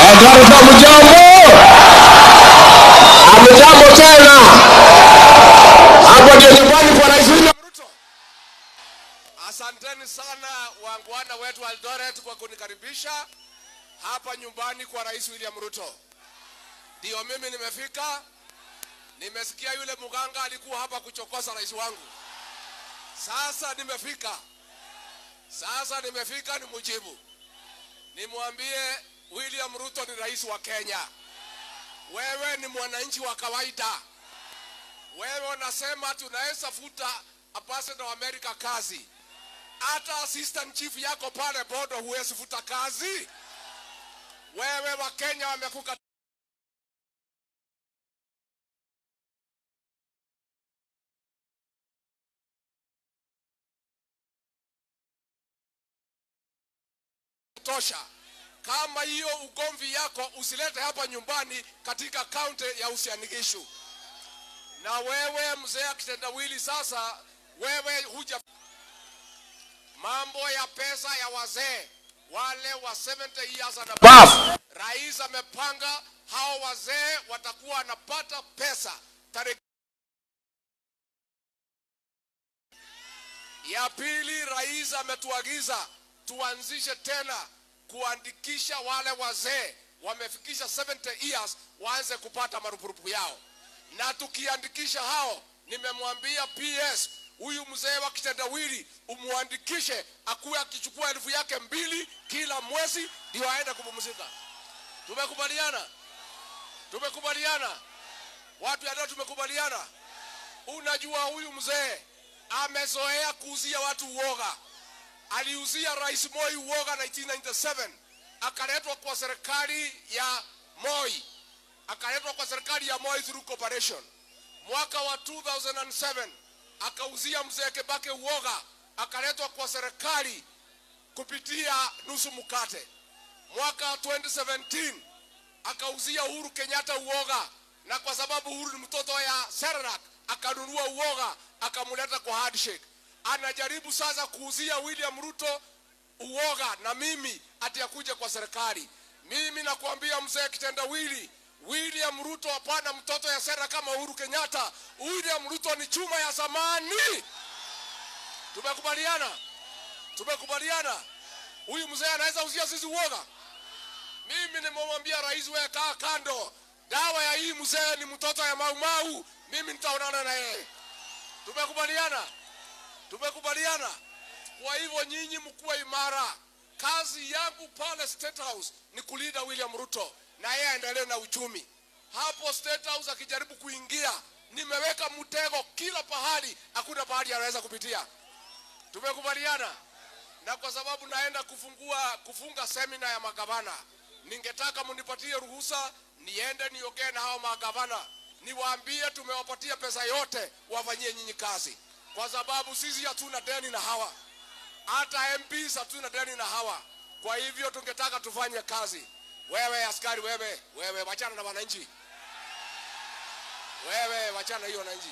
Wakarta mjambo, amjambo tena. Hapo ndio nyumbani kwa Rais William Ruto. Asanteni sana wangwana wetu Eldoret kwa kunikaribisha hapa nyumbani kwa Rais William Ruto. Ndio mimi nimefika, nimesikia yule mganga alikuwa hapa kuchokoza rais wangu. Sasa nimefika, sasa nimefika nimujibu, nimwambie William Ruto ni rais wa Kenya, wewe ni mwananchi wa kawaida. Wewe unasema tunaweza futa ambassador wa Amerika kazi, hata assistant chief yako pale bodo huwezi futa kazi. Wewe wa Kenya wamekuka tosha. Kama hiyo ugomvi yako usilete hapa nyumbani katika kaunti ya Uasin Gishu. Na wewe mzee akitendawili, sasa wewe huja mambo ya pesa ya wazee wale wa 70 years and above. Rais amepanga hao wazee watakuwa wanapata pesa tarehe ya pili. Rais ametuagiza tuanzishe tena kuandikisha wale wazee wamefikisha 70 years waanze kupata marupurupu yao, na tukiandikisha hao, nimemwambia PS huyu mzee wa kitendawili umwandikishe akuwe akichukua 2,000 kila mwezi ndio aende kupumzika. Tumekubaliana, tumekubaliana watu ya leo, tumekubaliana. Unajua huyu mzee amezoea kuuzia watu uoga. Aliuzia Rais Moi uoga 1997, akaletwa kwa serikali ya Moi, akaletwa kwa serikali ya Moi through cooperation. Mwaka wa 2007 akauzia mzee Kibaki uoga, akaletwa kwa serikali kupitia nusu mkate. Mwaka 2017 akauzia Uhuru Kenyatta uoga, na kwa sababu Uhuru ni mtoto ya Sernak akanunua uoga akamleta kwa handshake. Anajaribu sasa kuuzia William Ruto uoga na mimi ati akuje kwa serikali. Mimi nakwambia mzee kitendawili, William Ruto hapana mtoto ya sera kama Uhuru Kenyatta. William Ruto ni chuma ya zamani. Tumekubaliana, tumekubaliana. Huyu mzee anaweza uzia sisi uoga? Mimi nimemwambia rais, wewe kaa kando, dawa ya hii mzee ni mtoto ya Maumau, mimi nitaonana na yeye. Tumekubaliana, tumekubaliana. Kwa hivyo nyinyi mkuwe imara. Kazi yangu pale State House ni kulinda William Ruto na yeye aendelee na uchumi. Hapo State House akijaribu kuingia, nimeweka mtego kila pahali, hakuna pahali anaweza kupitia. Tumekubaliana. Na kwa sababu naenda kufunga semina ya magavana, ningetaka mnipatie ruhusa niende niongee na hao magavana, niwaambie tumewapatia pesa yote wafanyie nyinyi kazi, kwa sababu sisi hatuna deni na hawa, hata MPs hatuna deni na hawa. Kwa hivyo tungetaka tufanye kazi. Wewe askari, wewe wewe, wachana na wananchi, wewe wachana hiyo wananchi.